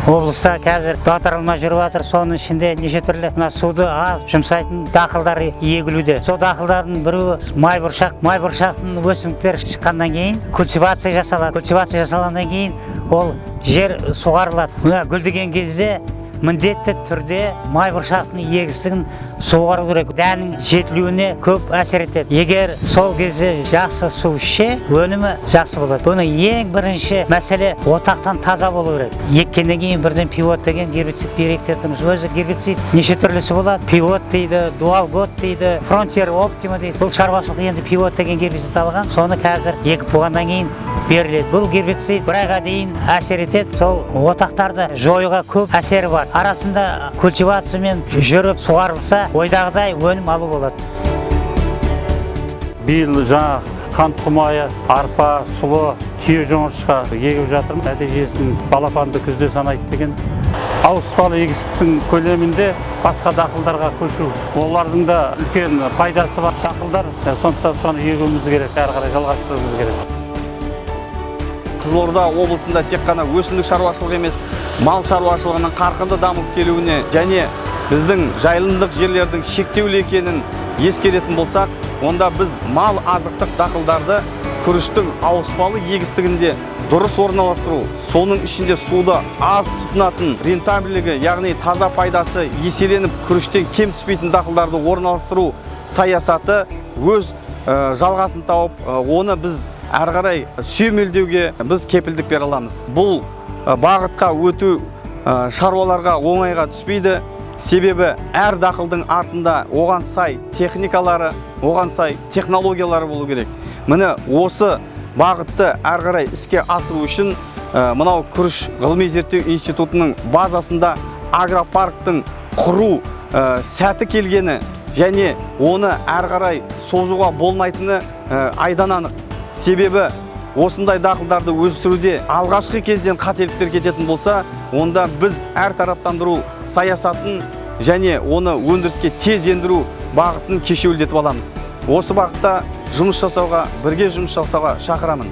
Облыста қазір бағдарлама жүріп жатыр. Соның ішінде неше түрлі мына суды аз жұмсайтын дақылдар егілуде. Сол дақылдардың біреуі май бұршақ. Май бұршақтың өсімдіктері шыққаннан кейін культивация жасалады. Культивация жасалғаннан кейін ол жер суғарылады. Мына гүлдеген кезде міндетті түрде май бұршақтың егістігін суғару керек. Дәннің жетілуіне көп әсер етеді. Егер сол кезде жақсы су ішсе, өнімі жақсы болады. Бұның ең бірінші мәселе отақтан таза болу керек. Еккеннен кейін бірден Пивот деген гербицид берейік деп тұрмыз. Өзі гербицид неше түрлісі болады: Пивот дейді, Дуал Год дейді, Фронтир Оптима дейді. Бұл шаруашылық енді Пивот деген гербицид алған. Соны қазір егіп болғаннан кейін беріледі. Бұл гербицид бір айға дейін әсер етеді. Сол отақтарды жоюға көп әсері бар. Арасында культивациямен жүріп суғарылса, ойдағыдай өнім алу болады. Биыл жаңа қант құмайы, арпа, сұлы, түйе жоңышқа егіп жатырмын. Нәтижесін балапанды күзде санайды деген. Ауыспалы егістіктің көлемінде басқа дақылдарға көшу, олардың да үлкен пайдасы бар дақылдар. Сондықтан соны егуіміз керек, әрі қарай жалғастыруымыз керек. Қызылорда облысында тек қана өсімдік шаруашылығы емес, мал шаруашылығының қарқынды дамып келуіне және біздің жайылымдық жерлердің шектеулі екенін ескеретін болсақ, онда біз мал азықтық дақылдарды күріштің ауыспалы егістігінде дұрыс орналастыру, соның ішінде суды аз тұтынатын, рентабельдігі, яғни таза пайдасы еселеніп күріштен кем түспейтін дақылдарды орналастыру саясаты өз жалғасын тауып, оны біз әрі қарай сүйемелдеуге біз кепілдік бере аламыз. Бұл бағытқа өту шаруаларға оңайға түспейді, себебі әр дақылдың артында оған сай техникалары, оған сай технологиялары болу керек. Міне, осы бағытты әрі қарай іске асыру үшін мынау күріш ғылыми зерттеу институтының базасында агропарктың құру сәті келгені және оны әрі қарай созуға болмайтыны айдан анық. Себебі осындай дақылдарды өсіруде алғашқы кезден қателіктер кететін болса, онда біз әртараптандыру саясатын және оны өндіріске тез ендіру бағытын кешеуілдетіп аламыз. Осы бағытта жұмыс жасауға, бірге жұмыс жасауға шақырамын.